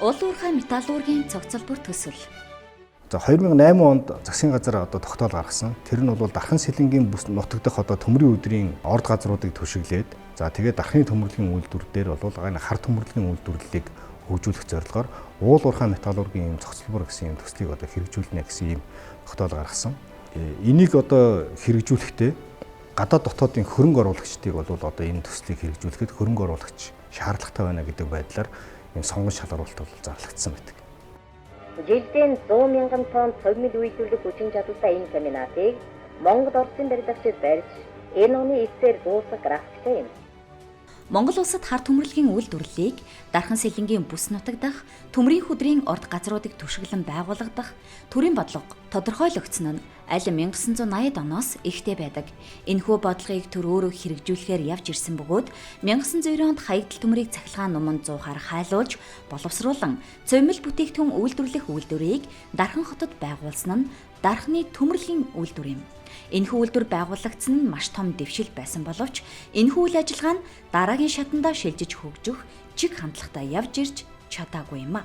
Уул уурхай металлургийн цогцолбор төсөл. За 2008 онд засгийн газар одоо тогтоол гаргасан. Тэр нь бол Дархан Сэлэнгийн бүс нутагдах одоо төмрийн өдрийн орд газруудыг түшиглээд, за тэгээд Дархны төмөрлөгийн үйлдвэр дээр бол хар төмөрлөгийн үйлдвэрлэлийг хөгжүүлэх зорилгоор уул уурхай металлургийн юм цогцлбор гэсэн юм төслийг одоо хэрэгжүүлнэ гэсэн ийм тогтоол гаргасан. Энийг одоо хэрэгжүүлэхдээ гадаад дотоодын хөрөнгө оруулагчдыг бол одоо энэ төслийг хэрэгжүүлэхэд хөрөнгө оруулагч шаардлагатай байна гэдэг байдлаар ийм сонгон шалгаруулалт бол зарлагдсан байдаг. Жилдээ 100 мянган тонн цовмил үйлдвэрлэх хүчин чадалтай энэ комбинатыг Монгол Оросын барилгачид барьж, энэ оны эцсээр дуусгах графиктай юм. Монгол улсад хар төмөрлөгийн үйлдвэрлэлийг Дархан Сэлэнгийн бүс нутаг дахь төмрийн хүдрийн орд газруудыг түшиглэн байгуулагдах төрийн бодлого тодорхойлогдсон нь аль 1980-ад оноос ихтэй байдаг. Энэхүү бодлогыг төр өөрөө хэрэгжүүлэхээр явж ирсэн бөгөөд 1990 онд хаягдал төмрийг цахилгаан нуманд зуухаар хайлуулж боловсруулан цовмил бүтээгдэхүүн үйлдвэрлэх үйлдвэрийг Дархан хотод байгуулсан нь Дархны төмөрлөгийн үйлдвэр юм. Энэхүү үйлдвэр байгуулагдсан нь маш том дэвшил байсан боловч энэхүү үйл ажиллагаа нь дараагийн шатандаа шилжиж хөгжих чиг хандлагатай явж ирж чадаагүй юм а.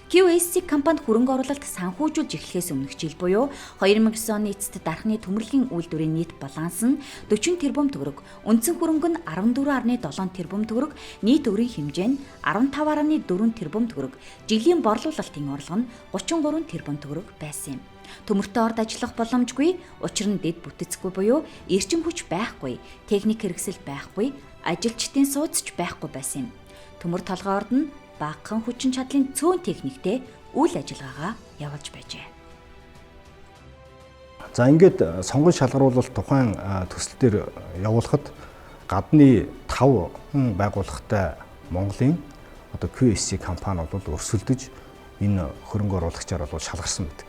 QSC компанид хөрөнгө оруулалт санхүүжүүлж эхлэхээс өмнөх жил буюу 2009 оны эцэст Дархны төмөрлөгийн үйлдвэрийн нийт баланс нь 40 тэрбум төгрөг, үндсэн хөрөнгө нь 14.7 тэрбум төгрөг, нийт өрийн хэмжээ нь 15.4 тэрбум төгрөг, жилийн борлуулалтын орлого нь 33 тэрбум төгрөг байсан юм. Төмөртэй орд ажиллах боломжгүй, учир нь дэд бүтэцгүй буюу эрчим хүч байхгүй, техник хэрэгсэл байхгүй, ажилчдын сууц ч байхгүй байсан юм. Төмөр толгой орд нь багахан хүчин чадлын цөөн техниктэй үйл ажиллагаагаа явуулж байжээ. За ингээд сонгон шалгаруулалт тухайн төсөл дээр явуулахад гадны 5 байгууллагатай Монголын одоо QSC компани бол өрсөлдөж энэ хөрөнгө оруулагчаар бол шалгарсан байдаг.